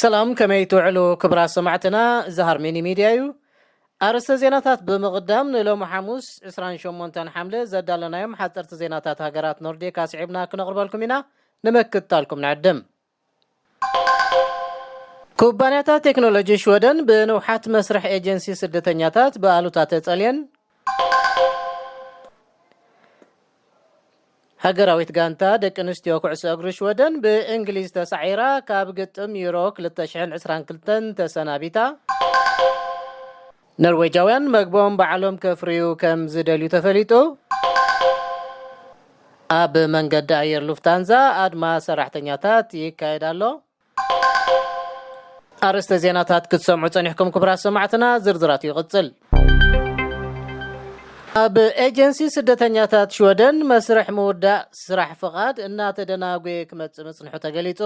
ሰላም፣ ከመይ ትውዕሉ ክቡራት ሰማዕትና? እዚ ሃርሜኒ ሚድያ እዩ። ኣርእስተ ዜናታት ብምቕዳም፣ ንሎሚ ሓሙስ ዕስራን ሸሞንተን ሓምለ ዘዳለናዮም ሓፀርቲ ዜናታት ሃገራት ኖርዲክ ኣስዒብና ክነቕርበልኩም ኢና። ንምክትታልኩም ንዕድም። ኩባንያታት ቴክኖሎጂ ሽወደን ብንውሓት መስርሕ ኤጀንሲ ስደተኛታት ብኣሉታ ተጸልየን። ሃገራዊት ጋንታ ደቂ ኣንስትዮ ኩዕሶ እግሪ ሽወደን ብእንግሊዝ ተሳዒራ ካብ ግጥም ዩሮ ክልተ ሽሕን ዕስራን ክልተን ተሰናቢታ። ኖርዌጃውያን መግቦም ባዕሎም ከፍርዩ ከም ዝደልዩ ተፈሊጡ። ኣብ መንገዲ ኣየር ሉፍታንዛ ኣድማ ሰራሕተኛታት ይካየድ ኣሎ። ኣርእስተ ዜናታት ክትሰምዑ ጸኒሕኩም ክቡራት ሰማዕትና፣ ዝርዝራቱ ይቕጽል። ኣብ ኤጀንሲ ስደተኛታት ሽወደን መስርሕ ምውዳእ ስራሕ ፍቓድ እናተደናጎየ ክመጽእ ምጽንሑ ተገሊጹ።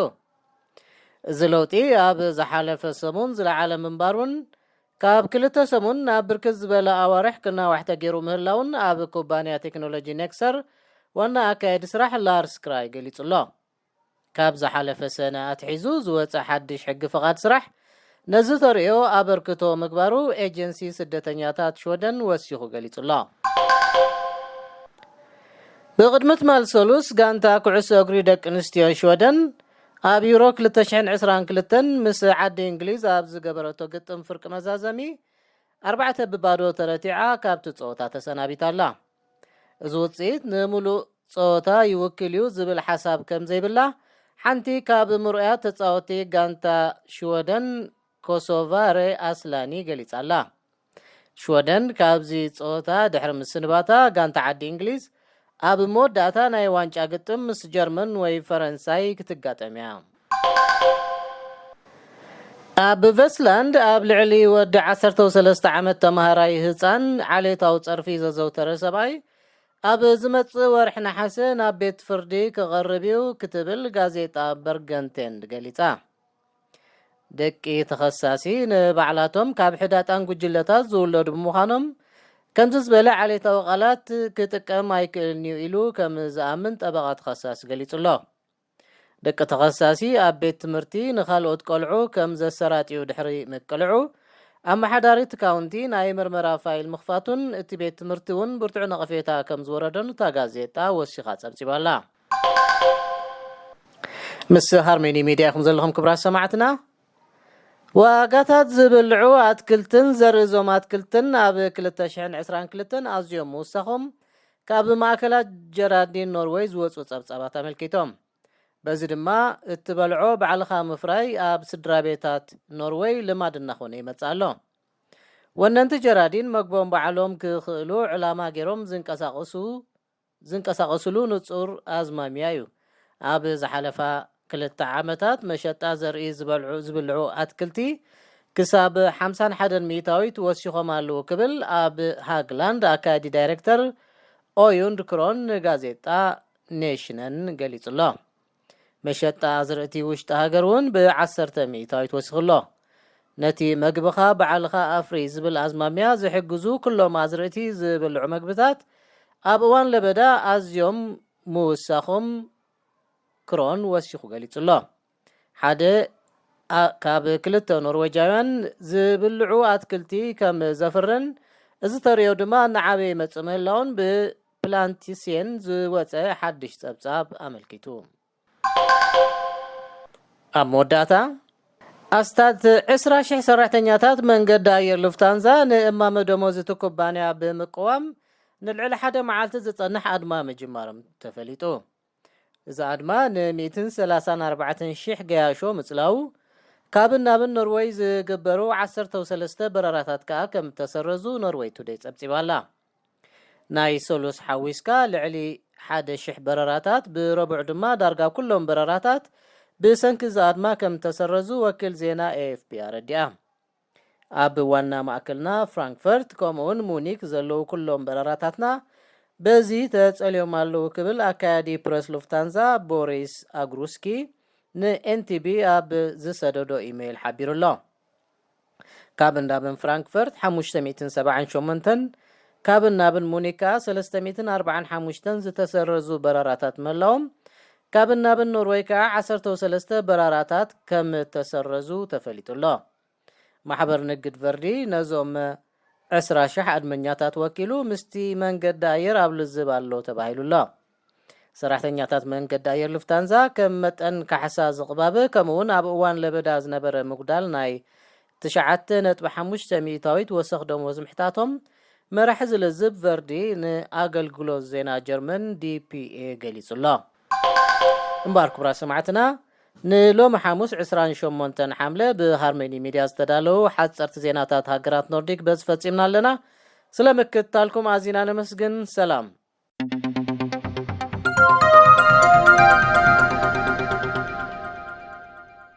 እዚ ለውጢ ኣብ ዝሓለፈ ሰሙን ዝለዓለ ምንባሩን ካብ ክልተ ሰሙን ናብ ብርክት ዝበለ ኣዋርሕ ክናዋሕ ተገይሩ ምህላውን ኣብ ኩባንያ ቴክኖሎጂ ኔክሰር ዋና ኣካየዲ ስራሕ ላርስ ክራይ ገሊጹ ኣሎ። ካብ ዝሓለፈ ሰነ ኣትሒዙ ዝወጸ ሓድሽ ሕጊ ፍቓድ ስራሕ ነዚ ተርእዮ ኣበርክቶ ምግባሩ ኤጀንሲ ስደተኛታት ሽወደን ወሲኹ ገሊጹ ኣሎ። ብቕድሚ ትማል ሰሉስ ጋንታ ኩዕሶ እግሪ ደቂ ኣንስትዮ ሽወደን ኣብ ዩሮ ክልተ ሽሕን ዕስራን ክልተን ምስ ዓዲ እንግሊዝ ኣብ ዝገበረቶ ግጥም ፍርቂ መዛዘሚ ኣርባዕተ ብባዶ ተረቲዓ ካብቲ ጸወታ ተሰናቢታ ኣላ። እዚ ውጽኢት ንምሉእ ጸወታ ይውክል እዩ ዝብል ሓሳብ ከም ዘይብላ ሓንቲ ካብ ምሩያት ተጻወቲ ጋንታ ሽወደን ኮሶቫረ ኣስላኒ ገሊጻ ኣላ። ሽወደን ካብዚ ጸወታ ድሕሪ ምስንባታ ጋንታ ዓዲ እንግሊዝ ኣብ መወዳእታ ናይ ዋንጫ ግጥም ምስ ጀርመን ወይ ፈረንሳይ ክትጋጠም እያ። ኣብ ቨስላንድ ኣብ ልዕሊ ወዲ ዓሰርተ ሰለስተ ዓመት ተምሃራይ ህጻን ዓሌታዊ ጸርፊ ዘዘውተረ ሰብኣይ ኣብ ዝመጽእ ወርሒ ነሓሰ ናብ ቤት ፍርዲ ክቐርብ እዩ ክትብል ጋዜጣ በርገንቴንድ ገሊጻ። ደቂ ተኸሳሲ ንባዕላቶም ካብ ሕዳጣን ጉጅለታት ዝውለዱ ብምዃኖም ከምዚ ዝበለ ዓሌታዊ ቃላት ክጥቀም ኣይክእልን እዩ ኢሉ ከም ዝኣምን ጠበቓ ተኸሳሲ ገሊጹ ኣሎ። ደቂ ተኸሳሲ ኣብ ቤት ትምህርቲ ንኻልኦት ቆልዑ ከም ዘሰራጥዩ ድሕሪ ምቅልዑ፣ ኣመሓዳሪ እቲ ካውንቲ ናይ ምርመራ ፋይል ምኽፋቱን እቲ ቤት ትምህርቲ እውን ብርቱዕ ነቐፌታ ከም ዝወረዶን እታ ጋዜጣ ወሲኻ ጸብጺባ ኣላ። ምስ ሃርሜኒ ሚድያ ኢኹም ዘለኹም ክቡራት ሰማዕትና። ዋጋታት ዝብልዑ ኣትክልትን ዘርኢ እዞም ኣትክልትን ኣብ ክልተ ሽሕን ዕስራን ክልተን ኣዝዮም ምውሳኾም ካብ ማእከላት ጀራዲን ኖርወይ ዝወጹ ጸብጻባት ኣመልኪቶም። በዚ ድማ እትበልዖ ባዕልኻ ምፍራይ ኣብ ስድራ ቤታት ኖርወይ ልማድ እናኾነ ይመጽእ ኣሎ። ወነንቲ ጀራዲን መግቦም ባዕሎም ክኽእሉ ዕላማ ገይሮም ዝንቀሳቐሱ ዝንቀሳቐስሉ ንጹር ኣዝማሚያ እዩ። ኣብ ዝሓለፋ ክልተ ዓመታት መሸጣ ዘርኢ ዝበልዑ ዝብልዑ ኣትክልቲ ክሳብ ሓምሳን ሓደን ሚእታዊት ወሲኾም ኣለዉ ክብል ኣብ ሃግላንድ ኣካያዲ ዳይሬክተር ኦዩንድ ክሮን ንጋዜጣ ኔሽነን ገሊጹ ኣሎ። መሸጣ ኣዝርእቲ ውሽጢ ሃገር እውን ብዓሰርተ ሚእታዊት ወሲኹ ኣሎ። ነቲ መግብኻ ባዕልኻ ኣፍሪ ዝብል ኣዝማሚያ ዝሕግዙ ኩሎም ኣዝርእቲ ዝብልዑ መግብታት ኣብ እዋን ለበዳ ኣዝዮም ምውሳኾም ክሮን ወሲኹ ገሊጹ ኣሎ። ሓደ ኣ- ካብ ክልተ ኖርዌጃውያን ዝብልዑ ኣትክልቲ ከም ዘፍርን እዚ ተርእዮ ድማ እናዓበየ ይመጽእ ምህላውን ብፕላንቲስየን ዝወጸ ሓድሽ ጸብጻብ ኣመልኪቱ። ኣብ መወዳእታ፣ ኣስታት ዕስራ ሽሕ ሰራሕተኛታት መንገዲ ኣየር ሉፍታንዛ ንእማመ ደሞዝ እቲ ኩባንያ ብምቅዋም ንልዕሊ ሓደ መዓልቲ ዝጸንሕ ኣድማ ምጅማሮም ተፈሊጡ። እዚ ኣድማ ን ሚእትን ሰላሳን ኣርባዕተን ሽሕ ገያሾ ምጽላው፣ ካብን ናብን ኖርወይ ዝግበሩ ዓሰርተ ሰለስተ በረራታት ከኣ ከም እተሰረዙ ኖርወይ ቱደይ ጸብጺባ ኣላ። ናይ ሰሉስ ሓዊስካ ልዕሊ ሓደ ሽሕ በረራታት፣ ብረቡዕ ድማ ዳርጋ ኩሎም በረራታት ብሰንኪ እዚ ኣድማ ከም እተሰረዙ ወኪል ዜና ኤ ኤፍ ፒ ኣረዲኣ። ኣብ ዋና ማእከልና ፍራንክፈርት ከምኡውን ሙኒክ ዘለዉ ኩሎም በረራታትና በዚ ተጸልዮም ኣለዉ ክብል ኣካያዲ ፕረስ ሉፍታንዛ ቦሪስ ኣግሩስኪ ን ኤን ቲ ቢ ኣብ ዝሰደዶ ኢሜይል ሓቢሩ ኣሎ። ካብ እንዳብን ፍራንክፈርት ሓሙሽተ ሚእትን ሰብዓን ሸሞንተን፣ ካብ እንዳብን ሙኒክ ከኣ ሰለስተ ሚእትን ኣርባዓን ሓሙሽተን ዝተሰረዙ በረራታት ምህላዎም ካብን ናብን ኖርወይ ከዓ ዓሰርተ ሰለስተ በራራታት ከም ተሰረዙ ተፈሊጡ ኣሎ። ማሕበር ንግድ ቨርዲ ነዞም ዕስራ ሺሕ ኣድመኛታት ወኪሉ ምስቲ መንገዲ ኣየር ኣብ ልዝብ ኣሎ ተባሂሉ ኣሎ። ሰራሕተኛታት መንገዲ ኣየር ሉፍታንዛ ከም መጠን ካሕሳ ዝቕባብ ከምኡውን ኣብ እዋን ለበዳ ዝነበረ ምጉዳል ናይ ትሽዓተ ነጥቢ ሓሙሽተ ሚእታዊት ወሰኽ ደሞዝ ምሕታቶም መራሒ ዝልዝብ ቨርዲ ንኣገልግሎት ዜና ጀርመን ዲ ፒ ኤ ገሊጹ ኣሎ። እምበኣር ክቡራት ሰማዕትና ንሎሚ ሓሙስ ዕስራን ሸሞንተን ሓምለ ብሃርመኒ ሚድያ ዝተዳለዉ ሓጸርቲ ዜናታት ሃገራት ኖርዲክ በዚ ፈጺምና ኣለና። ስለ ምክትታልኩም ኣዚና ነመስግን። ሰላም።